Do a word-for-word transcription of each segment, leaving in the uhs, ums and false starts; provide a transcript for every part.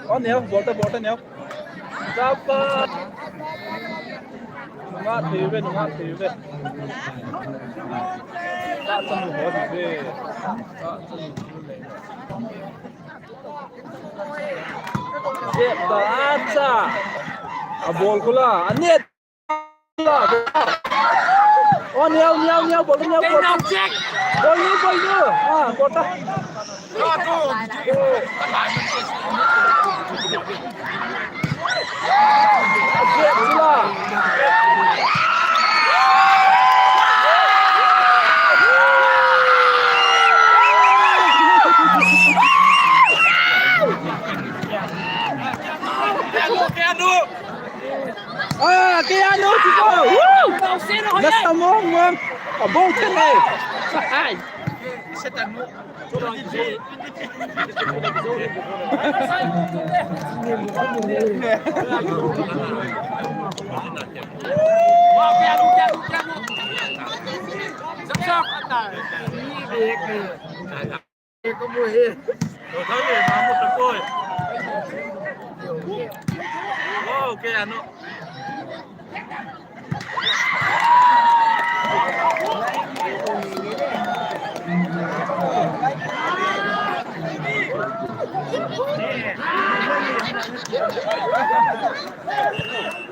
Aw, neu, bawlta, bawlta, neu. Tapa. Nungak thei ve, nungak thei ve. Tapa nu ho di ve. Tapa nu. Zep ta a cha. A bawl kula, a net. Aw, niau, niau, niau, bawl, niau, bawl. Bawl ni, bawl ni. Ah, bawl ta. Ah, kei a nu ti ko. Woo! Na sa mong mong. A bo te nei. Ai.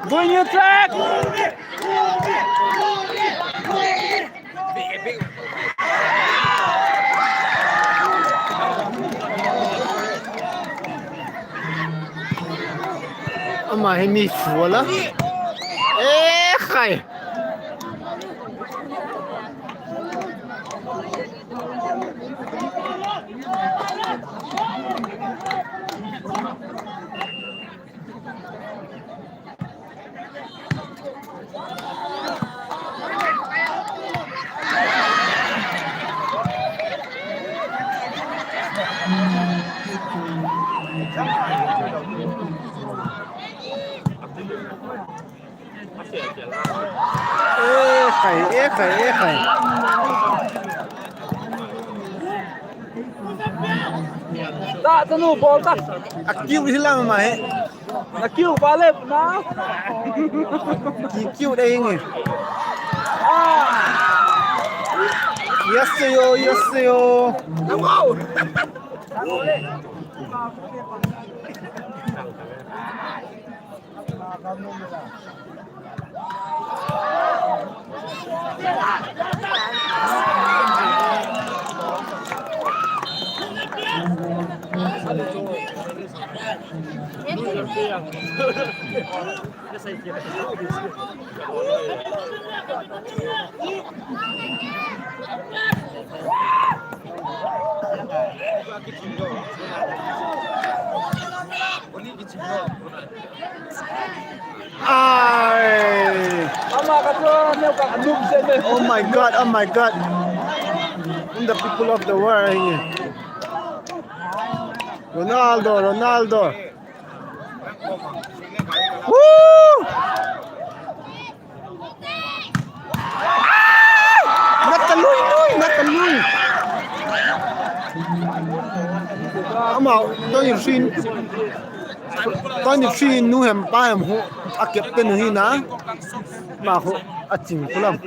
Bring your track. Ama hi mi fual a. E khai. E khai, e khai, e khai. Ta, tanu, bawl ta. A kiu hi lam ma he. Na kiu ba le na. Ki kiu de ngi. Ah. Yes yo, yes yo. Ai. Oh my God, oh my God. In the people of the world. Ronaldo, Ronaldo. Woo! Nata lui lui, nata lui. Ama, twenty-three, twenty-three nu hem pa hem hu, a captain hi na. Ma hu, a ching kulam.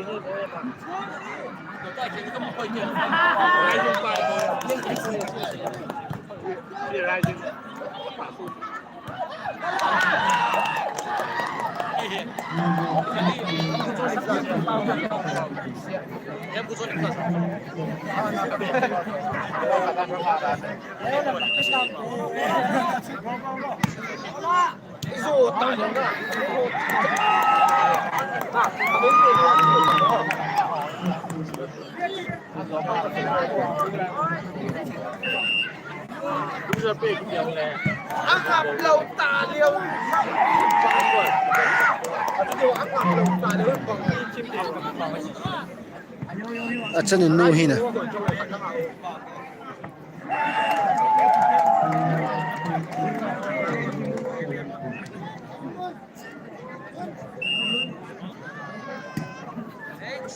A chanu nu hi na.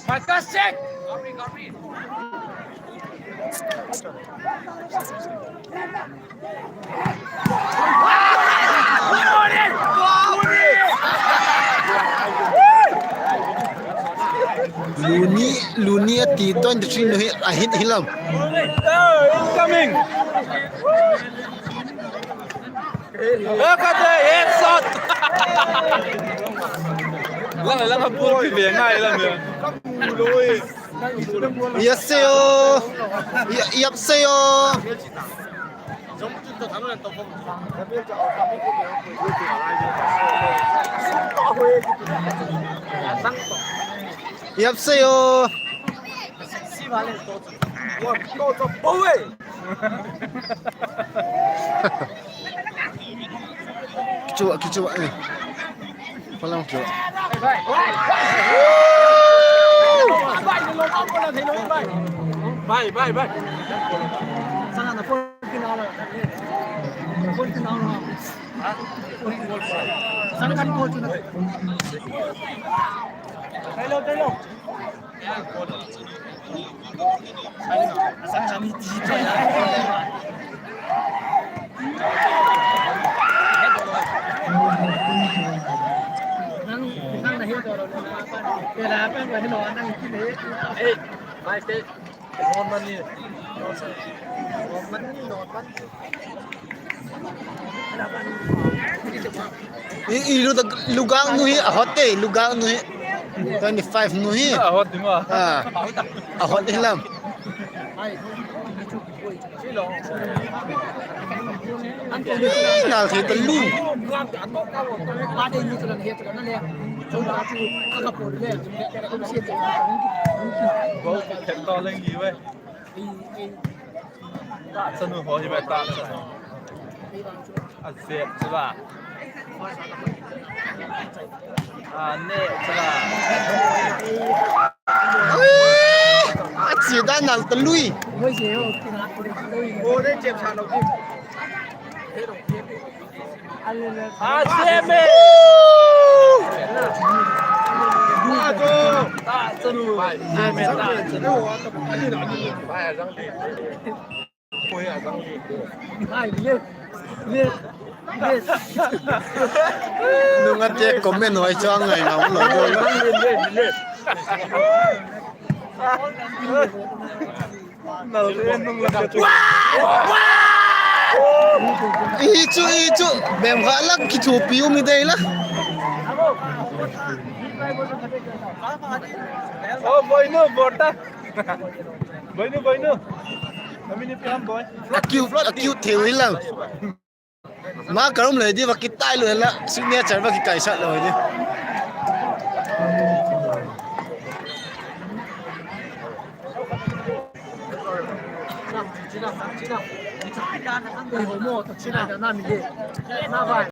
Fantastic! Luni a ti twenty three nu hi a hit hilam. Incoming. Ekate, headshot. Lang lang a ball ki ve ngai lam ya. Yap se o. Yap se o. Yap se o. Kichua, kichua, eh. Palang kichua. Bye, bye, bye. Hello, hello. I, i lu da, Lugak nu hi a hot e, Lugak nu hi. Twenty five nu hi. A hot ding a. A, a hot hilam. Nal thei ta lu. Ball khen to leng hi ve. Ta chanu ho hi ve ta chanu. A zep chu la. A ne chu la. A chia dan nal ta lui. A zep e. Ta chanu. Ta chanu. Nungate comment hoi chu a ngai ngam lo. I chu, i chu, bem kha lak kithuapi um i dei la. O, boinu, borta. Boinu, boinu. Kami ni piam boy. A cute, a cute thei hilam. Ma ka rum le di va kitai lo la, signature va kikaisat lo di.